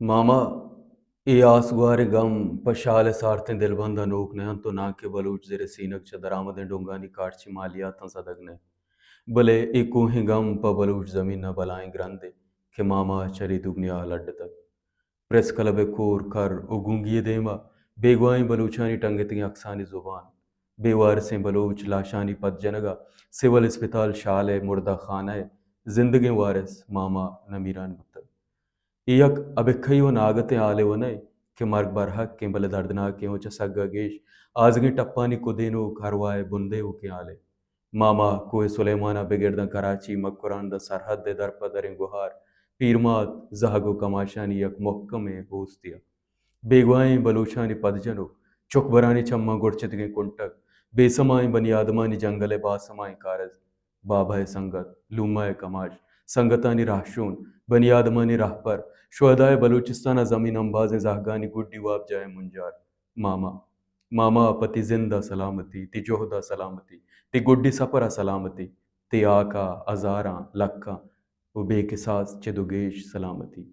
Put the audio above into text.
ماما، اے آس گواریں گم پہ شال ءِ سارتیں دلبنداں نوک نہ انت و ناں کہ بلوچ زر ءِ سینگ چہ درآمدیں ڈونگانی کارچی مالیاتاں زدگ نہ انت، بلے اے کوہیں گم پہ بلوچ زمین ءَ بلائیں گرندے کہ ماما چری دگنیا ءَ لڈتگ۔ پریس کلب ءِ کور، کر و گونگی ءِ دیم ءَ بیگواہیں بلوچانی ٹنگتگیں اکسانی زبان، بے وارثیں بلوچ لاشانی پد جنگ ءَ سول اسپتال شال ءِ مردہ خانہ ءِ زندگیں وارث ماما نمیران بوتگ۔ اے یک ابکہی و ناگتیں حالے و نئے کہ مرگ برحقیں، بلے دردناکیں و چہ سگا گیش آزگیں ٹپانی کدینوک ارواہ ءِ بندیوکیں حالے۔ ماما کوہ سلیمان ءَ بگرداں کراچی، مکران داں سرحد ءِ در پہ دریں گہار، پیرمات، زہگ و کماشانی یک مھکمیں اوستے ءَ۔ بیگواہیں بلوچانی پدجنوک، چکبرانی چماں گڑچتگیں کنٹگ، بے سمائیں بنی آدمانی جنگل ءِ باسمائیں کارست، بابا ءِ سنگت، لوما ءِ کماش، سنگتانی راہشون، بنی آدمانی راہبر، شہدائے بلوچستان ءِ زمین امبازیں زہگانی گڈی وابجاہ ءِ منجار۔ ماما، ماما، پہ تئی زند ءَ سلامتی، تئی جہد ءَ سلامتی، تئی گڈی سپر ءَ سلامتی، تئی ہاک ءَ ہزاراں، لکاں و بے کساس چد و گیش سلامتی۔